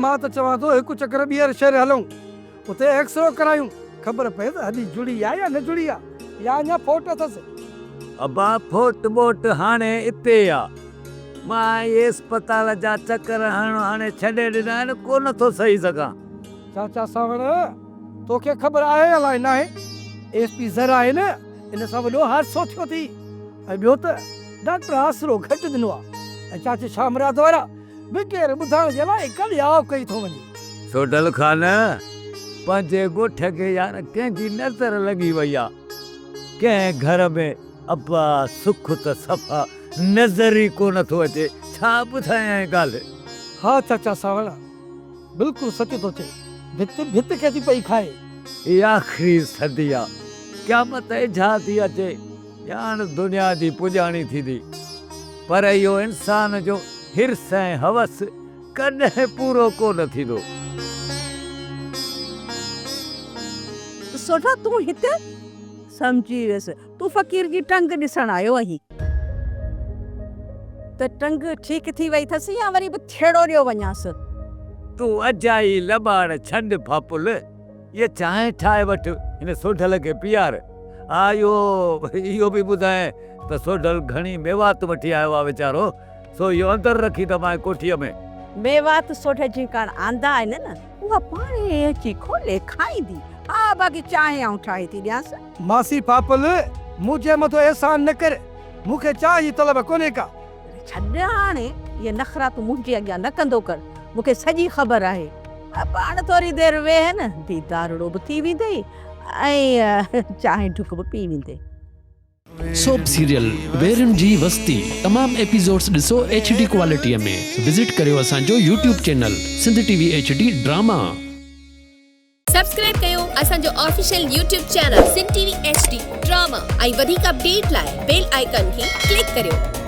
مان ته چوان ٿو هڪ چڪر ٻيهر شهر هلون، اتي ايڪسرو ڪرايون، خبر پئي ته هڏي جڙي آ يا نه جڙي آ يا اڃا ڦوٽ اٿس. ابا ڦوٽ ٻوٽ هاڻي اتي آ. مان اهي اسپتال جا چڪر هڻڻ هاڻي ڇڏي ڏنا آهن، ڪو نه ٿو سهي سگهان. چاچا سانوڻ توکي خبر آهي الائي ناهي، ايس پي زھر آهي نه، ان سان وڏو حادثو ٿيو ٿي ۽ ٻيو ته ڊاڪٽر آسرو گهٽ ڏنو آ ۽ چاچي شاهمراد وارا بغير ٻڌائڻ جي الائي ڪڏهن آء ڪئي ٿو وڃي. سوڍل خان، پنهنجي ڳوٺ کي يار ڪنهن جي نظر لڳي وئي آ. ڪنهن گهر ۾ ابا سک ته صفا نظر ئي ڪونه ٿو اچي. ڇا ٻڌايانء ڳالهه. ها چاچا سانوڻ بلڪل سچ ٿو چئي. ڀت ڀت کي ٿي پئي کائي. هي آخري صدي آ. قيامت اجها ٿي اچي. ڄاڻ دنيا جي پڄاڻي ٿيندي. پر اهو انسان جو حرص ۽ هوس ڪڏهن پورو ڪو نه ٿيندو. سوڍا تون هت؟ سمجهي ويس تون فقير جي ٽنگ ڏسڻ آيو آهين. ته ٽنگ ٺيڪ ٿي وئي اٿس يا وري به ٿيڙو ڏيو وڃانس. تون اجائي لٻاڙ ڇنڊ ڦاپل. اها چانهه ٺاهي وٺ، هن سوڍل کي پيار. ها اهو اهو به ٻڌائين ته سوڍل گهڻي ميوات وٺي آيو آهي ويچارو، سو اهو اندر رکي ٿمانء ڪوٺيء ۾. ميوات سوڍ جنهن ڪاڻ آندا آهن نه، اها پاڻهي اچي کولي کائيندي. ها باقي چانهه آئون ٺاهي ٿي ڏيانس. ماسي ڦاپل، منهنجي مٿو احسان نه ڪر، مون کي چانهه جي طلب ڪونهي ڪا. ڇڏ هاڻي اهي نخرا تون منهنجي اڳيان نه ڪندو ڪر، مون کي سڄي خبر آهي. پاڻ ٿوري دير ويهه نه، ديدارڙو به ٿي ويندئي ۽ چانهه ڍڪ به پي ويندين. سوپ سيريل ويرين جي وستي تمام ايپيسوڊس ڏسو ايڇ ڊي ڪوالٽي ۾ وزٽ ڪريو اسان جو YouTube channel Sindh T V H D drama. Subscribe ڪيو اسان جو official YouTube channel Sindh T V H D drama ۽ وڌيڪ اپڊيٽ لاء بيل آئيڪان کي ڪلڪ ڪريو.